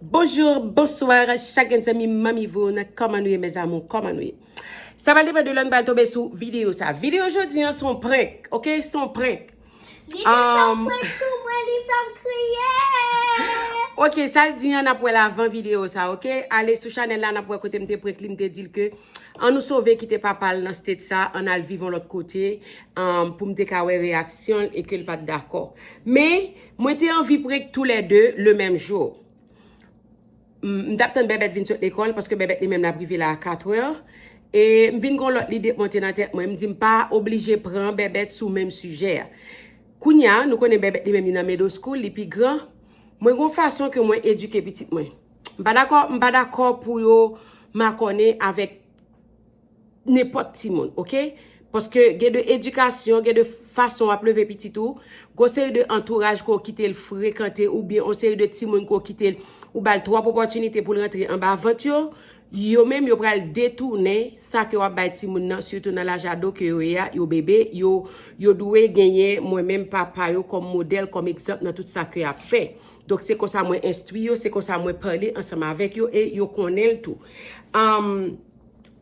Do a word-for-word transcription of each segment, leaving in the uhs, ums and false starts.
Bonjou, bonswa, chak grenn zanmi Manmi Voun, kòman nou ye, mes amours, kòman nou ye? Sa va depann de lè n pral tonbe sou videyo sa. Videyo jodi an se yon prank, oke? Se yon prank. Li te fè yon Um, prank sou mwen, li fè m kriye. Oke, sa l di an, n ap wè l avan videyo sa, oke? Ale sou chanèl la, n ap wè kote m te prank li, m te di l ke ann nou sove kite papa l nan state sa, ann al viv yon lòt kote, um, pou m te ka wè reyaksyon l e ke l pa t dakò. Men, mwen te anvi prank toulède le menm jou. M, m t ap tann Bèbèt vin sot lekòl, paske Bèbèt li menm l ap rive la a katrè. E m vin gon lòt lide k monte nan tèt mwen. M di m pa oblije pran Bèbèt sou menm sijè a. Kounye a, nou konnen Bèbèt li menm li nan middle school, li pi gran. Mwen gon fason ke mwen edike pitit mwen. M pa dakò, m pa dakò pou yo makònen avèk nenpòt timoun, oke? Paske gen de edikasyon, gen de fason w ap leve pitit ou, gon seri de antouraj ke w kite l frekante, oubyen yon seri de timoun ke w kite l, ou ba l twòp opòtinite pou l rantre anba vant yo, yo menm yo pral detounen sa ke w ap bay timoun nan, sitou nan laj ado ke yo ye a, yo bebe, yo, yo dwe genyen mwen menm papa yo kòm modèl, kòm egzanp nan tout sa ke y ap fè. Donk, se konsa mwen enstwi yo, se konsa mwen pale ansanm avèk yo e yo konnen l tou. Anm,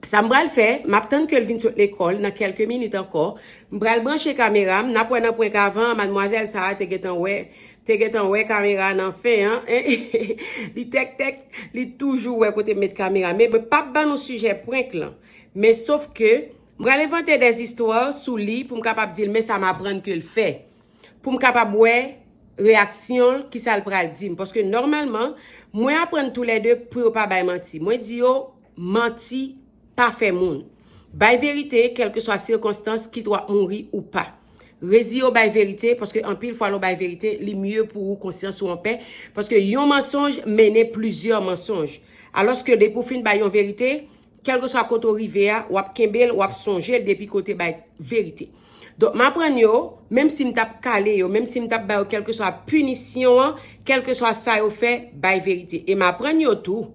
sa m pral fè, m ap tann ke l vin sot lekòl nan kèlke minit ankò. M pral branche kamera m, n ap wè nan prank avan, madmwazèl sa a te gentan wè, te gentan wè kamera nan fen an. Li tèk tèk, li toujou wè kote m met kamera. Men mwen p ap ban nou sijè prank lan. Men sof ke, m pral envante dèzistwa sou li pou m kapab di l, men sa m aprann ke l fè. Pou m kapab wè reyaksyon l, kisa l pral di m. Paske nòmalman, mwen aprann toulède pou yo pa bay manti. Mwen di yo, manti pa fè moun. Bay verite, kèlkeswa sikonstans, kit w ap mouri ou pa. Reziye w bay verite, paske anpil fwa lè w bay verite, li mye pou ou, konsyans ou anpè. Paske yon mansonj mennen plizyè mansonj. Alòske depi w fin bay yon verite, kèlkeswa kote w rive a, w ap kenbe l, w ap sonje l depi kote bay verite. Donk, m aprann yo, menm si m t ap kale yo, menm si m t ap ba yo kèlkeswa pinisyon an, kèlkeswa sa yo fè, bay verite. E m aprann yo tou,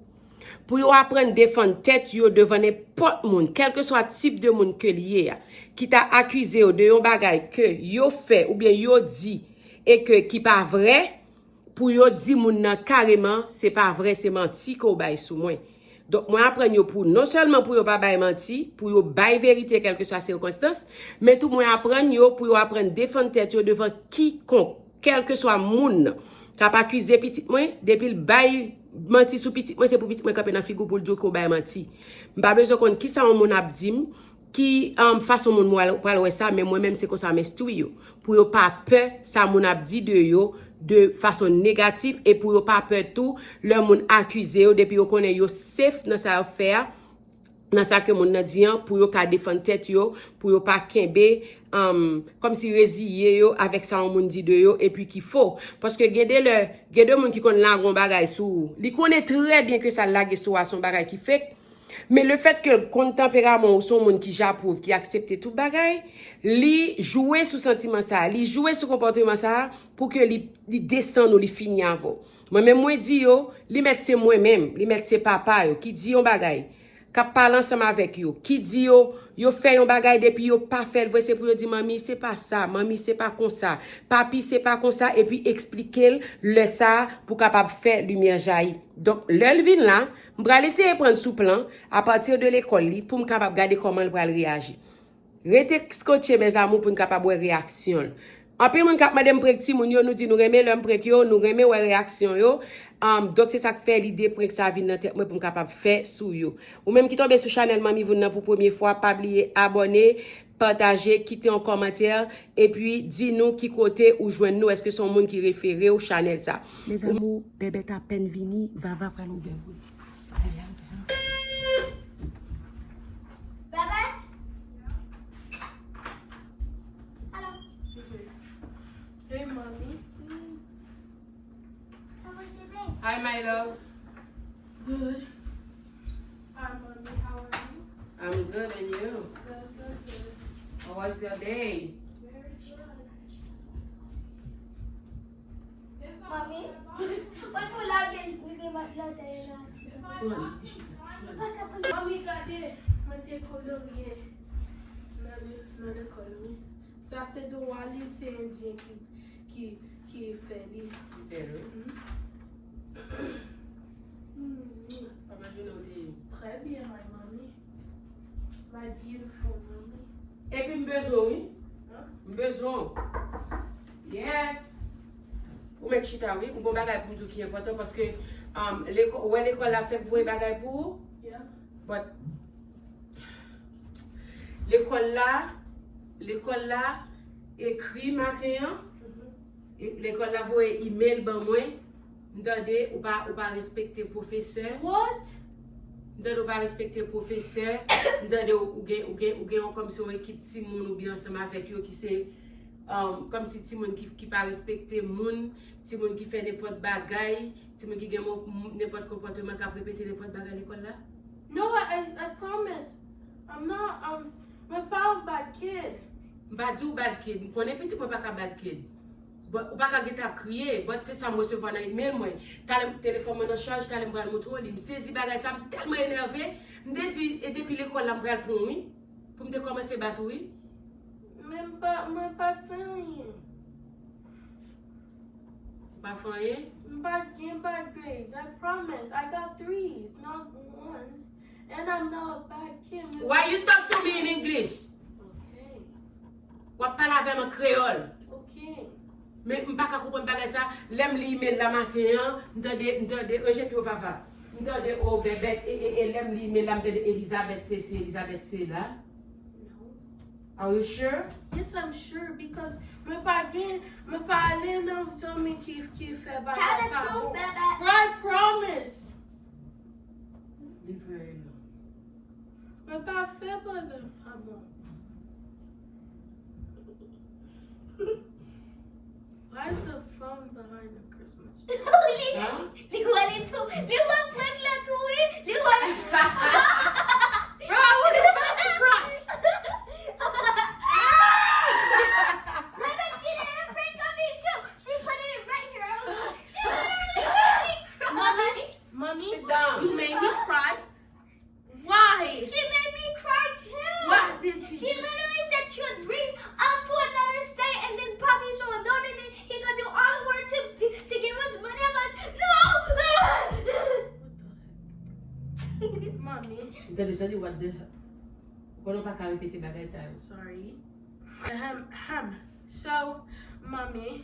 pou yo aprann defann tèt yo devan nenpòt moun, kèlkeswa tip de moun ke l ye a, ki ta akize yo de yon bagay ke yo fè oubyen yo di e ke ki pa vrè, pou yo di moun nan kareman, se pa vrè, se manti ke w bay sou mwen. Donk, mwen aprann yo pou, non sèlman pou yo pa bay manti, pou yo bay verite kèlkeswa sikonstans, men tou mwen aprann yo pou yo aprann defann tèt yo devan kikonk, kèlkeswa moun nan k ap akize pitit mwen, depi l bay manti sou pitit mwen, se pou pitit mwen kanpe nan figi w pou l di w ke w bay manti. M pa bezwen konn kisa yon moun ap di m, ki, um, fason moun pral, pral wè sa, men mwen menm se konsa m enstwi yo. Pou yo pa pè sa moun ap di de yo de fason negatif e pou yo pa pè tou lè moun akize yo depi yo konnen yo safe nan sa y ap fè a, nan sa ke moun nan di an, pou yo ka defann tèt yo, pou yo pa kenbe, um, kòmsi reziye yo avèk sa yon moun di de yo epi ki fo. Paske gen de lè, gen de moun ki konn lage yon bagay sou ou. Li konnen trè byen ke sa l lage sou ou a se yon bagay ki fake, men lefètke l konn tanperaman w, ou se yon moun ki japwouv, ki aksepte tout bagay, li jwe sou santiman sa a, li jwe sou konpòteman sa a pou ke li, li desann ou, li fini avè w. Mwen menm, mwen di yo, li mèt se mwen menm, li mèt se papa yo ki di yon bagay, k ap pale ansanm avèk yo, ki di yo, yo fè yon bagay depi yo pa fè l vre, se pou yo di, "Manmi, se pa sa, manmi, se pa konsa, papi, se pa konsa," epi eksplike l lè sa a pou kapab fè limyè jayi. Donk, lè l vin la, m pral eseye pran l sou plan apati de lekòl li pou m kapab gade kòman l pral reyaji. Rete skotche, mes amours, pou n kapab wè reyaksyon l. Anpil moun k ap mande m prank timoun yo, nou di nou renmen lè m prank yo, nou renmen wè reyaksyon yo. Um, donk, se sa k fè lide prank sa vin nan tèt mwen pou m kapab fè sou yo. Ou menm ki tonbe sou chanèl Manmi Voun nan pou premye fwa, pa bliye abòne, pataje, kite yon kòmantè, epi di nou ki kote ou jwenn nou, èske se yon moun ki refere w chanèl sa. Mes amours, Bèbèt apèn vini, Vava pral ouvè pou li. Bèbèt? Hello. Hey, mommy. How was your day? Hi, my love. Good. Hi, mommy. How are you? I'm good, and you? Good, good, good. How was your day? Very good. Mami, mwen tou lage l, li gen mat nan dèyè la. Mami, gade, mwen te kolorye nan le-, nan lekòl, wi. Sa se dwa li, se endyen ki, ki, ki fè li. Ki fè l, wi. Mhm. Epi m bezwen w, wi. M bezwen w. Yes. Ou mèt chita, wi. M gon bagay pou m di w ki enpòtan paske um, lekò- ou wè lekòl la fèk voye bagay pou ou. But lekòl la, lekòl la ekri maten an. E- Lekòl la voye email ban mwen. M tande ou pa ou pa respekte pwofesè. What? M tande ou pa respekte pwofesè. M tande ou ou gen ou gen ou gen yon kòmsi yon ekip timoun ou byen ansanm avèk yo ki se um, kòmsi timoun ki, ki pa respekte moun, timoun ki fè nenpòt bagay, timoun ki gen mo- m- nenpòt konpòteman k ap repete nenpòt bagay lekòl la. No, I, I, I promise. I'm not, um, mwen pa yon bad kid. M pa di w bad kid. M konnen pitit mwen pa ka bad kid. But ou pa ka gentan ap kriye. But se sa m resevwa nan email mwen. Talè telefòn mwen nan chaj, talè m pral montre w li. M sezi bagay sa, m tèlman enève. M te di, e depi lekòl la m pral pran w, wi. Pou m te kòmanse bat ou, wi. Men m pa, mwen pa fè anyen. Ou pa fè anyen? M pa t gen bad grades. I promise. I got threes, not ones. And I'm not a bad kid. Why you talk to me in English? Okay. W ap pale avè m an kreyòl. Okay. Men m pa ka konprann bagay sa. Lè m li email la maten an, m tande, m tande, e je pi o Vava. M tande, o Bèbèt, e, e, e lè m li email la, m tande Elizabeth se si, Elizabeth se la. No. Are you sure? Yes, I'm sure, because mwen pa gen, mwen pa ale nan zanmi ki, ki fè bagay pa bon. Tell the truth, Bèbèt. Bro, I promise. Li vre, non. Mwen pa fè bagay pa bon. Why is the phone behind the Christmas tree? Li, li wè li tou, li wè prank la tou, wi. Li wè. Bro, what the fuck you cry? Mama, she did a prank on me too. She put it right here. She literally made me cry. Mommy, mommy, sit down. You made me cry. Why? She made me cry too. Why did she? She literally said she would bring us to another state, and then Papi's so alone, and then he could do all the work to, to, to give us money. I'm like, no! Mommy. Daddy, sorry, what the hell? Ou konnen w pa ka repete bagay sa yo. Sorry. Ahem, ahem. So, mommy,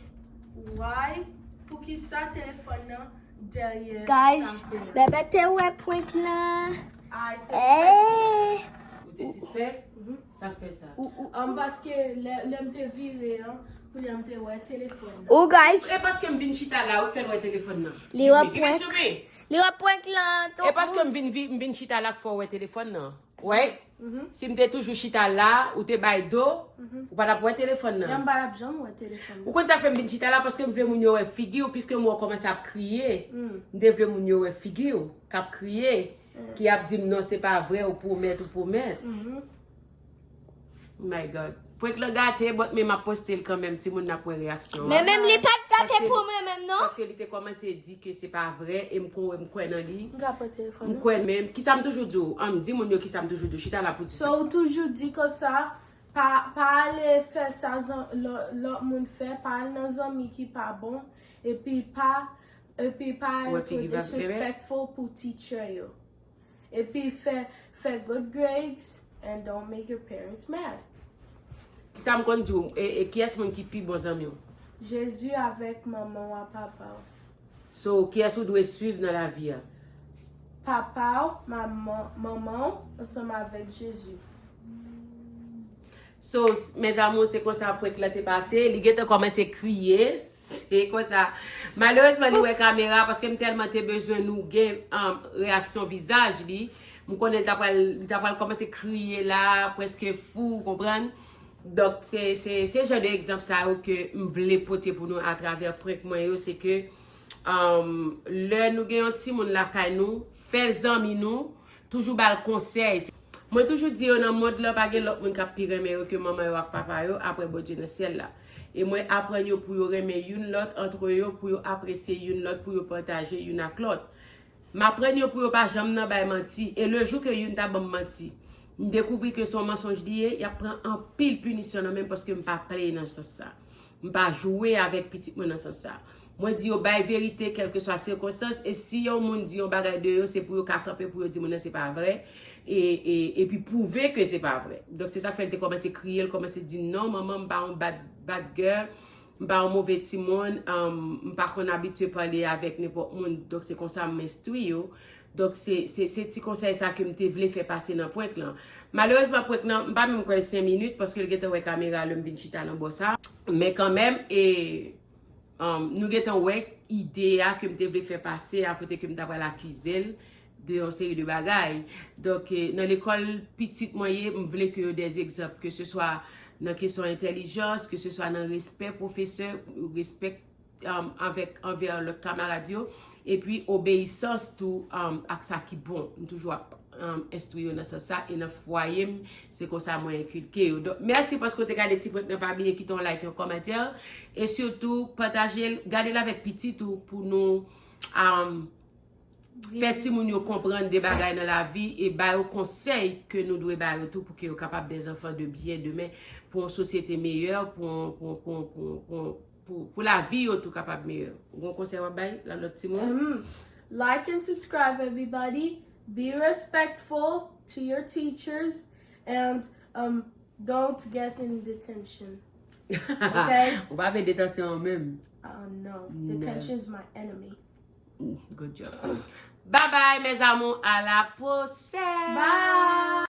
why? Poukisa telefòn nan dèyè Guys, Bèbè te wè prank lan. I suspect. Ou te sispèk? Sa k fè sa? Ou, ou, um, paske lè, lè m te vire an, kounye a m te wè telefòn nan. Ou, guys. E paske m vin chita la, ou fè l wè telefòn nan. Li wè prank. Li wè prank lan. E paske m vin, vi- m vin chita la k fè w wè telefòn nan. Wè? Si m te toujou chita la, ou te bay do, ou pa t ap wè telefòn nan. Jan m pa t ap janm wè telefòn nan. Ou konn sa fè m vin chita la, paske m vle moun yo wè figi w, piske m wè w kòmanse ap kriye. M te vle moun yo wè figi w, k ap kriye, ki ap di m non, se pa vre, ou pwomèt, ou pwomèt. My God. Prank lan gate, but men m ap poste l kanmenm, timoun n ap wè reyaksyon an. Men menm li pa t gate pou mwen menm, non. Paske li te kòmanse di ke se pa vre, e m kwè, m kwè nan li. M ka pran telefòn nan. M kwè menm. Kisa m toujou di w? An, di moun yo kisa m toujou di w. Chita la pou di sa. So, ou toujou di konsa, pa, pa ale fè sa zan- lò- lòt moun fè, pa al nan zanmi ki pa bon, epi pa, epi pa être disrespectful pou teacher yo. Epi fè, fè good grades and don't make your parents mad. Kisa m konn di w? E, e kiyès moun ki pi bon zanmi w? Jezi avèk manman w ak papa w. So, kiyès ou dwe swiv nan lavi a? Papa w, manman, manman w, ansanm avèk Jezi. So, s- mes amours, se konsa prank lan te pase. Li gentan kòmanse kriye. Se konsa. Malerezman, li wè kamera paske m tèlman te bezwen nou gen um, reyaksyon vizaj li. M konnen li ta pral, li ta pral kòmanse kriye la, prèske fou, ou konprann? Donk, se, se, se jan de egzanp sa yo ke m vle pote pou nou atravè prank mwen yo, se ke um, lè nou gen yon timoun lakay nou, fè zanmi nou, toujou ba l konsèy. Mwen toujou di yo nan mond lan pa gen lòt moun k ap pi renmen yo ke manman yo ak papa yo apre Bondye nan syèl la. E mwen aprann yo pou yo renmen youn lòt antre yo, pou yo apresye youn lòt, pou yo pataje youn ak lòt. M aprann yo pou yo pa janm nan bay manti. E le jou ke youn ta ban m manti, m dekouvri ke se yon mansonj li ye, y ap pran anpil pinisyon nan men m paske m pa play nan sans sa. M pa jwe avèk pitit mwen nan sans sa. Mwen di yo bay verite kèlkeswa sikonstans, e si yon moun di yon bagay de yo, se pou yo ka kanpe pou yo di moun nan se pa vrè, e, e, epi pwouve ke se pa vrè. Donk se sa k fè l te kòmanse kriye, l kòmanse di non, manman, m pa yon bad, bad girl, m pa yon move timoun, um, m pa konn abitye pale avèk nenpòt moun, donk se konsa m enstwi yo. Donk se, se, se ti konsèy sa ke m te vle fè pase nan prank lan. Malerezman, prank lan, m pa menm kwè l senk minit, paske l gentan wè kamera lè m vin chita nan bò sa. Men kanmenm, e, Um, nou gentan wè ide a ke m te vle fè pase a, kote ke m ta pral akize l de yon seri de bagay. Donk, eh, nan lekòl pitit mwen ye, m vle ke yo de egzanp, ke se swa nan kesyon entèlijans, ke se swa nan respè pwofesè, respè, um, avèk, anvè lòt kamarad yo, epi obeyisans tou, um, ak sa ki bon. M toujou ap, um, enstwi yo nan sans sa, e nan fwaye m, se konsa mwen enkilke yo. Donk, mèsi paske w te gade ti prank nan, pa bliye kite yon like, yon kòmantè, e sitou pataje l, gade l avèk pitit ou pou nou, um, fè timoun yo konprann de bagay nan lavi e ba yo konsèy ke nou dwe ba yo tou pou ke yo kapab de zanfan de byen demen, pou yon sosyete meyè, pou, pou, pou, pou, pou, pou, pou lavi yo tou kapab meyè. Ou gon konsèy w ap bay nan lòt timoun? Mm. Like and subscribe, everybody. Be respectful to your teachers and um, don't get in detention. Okay? Ou pa vle detansyon an menm. Uh, no, detention is my enemy. Good job. Bye bye, mes amours. À la prochaine. Bye.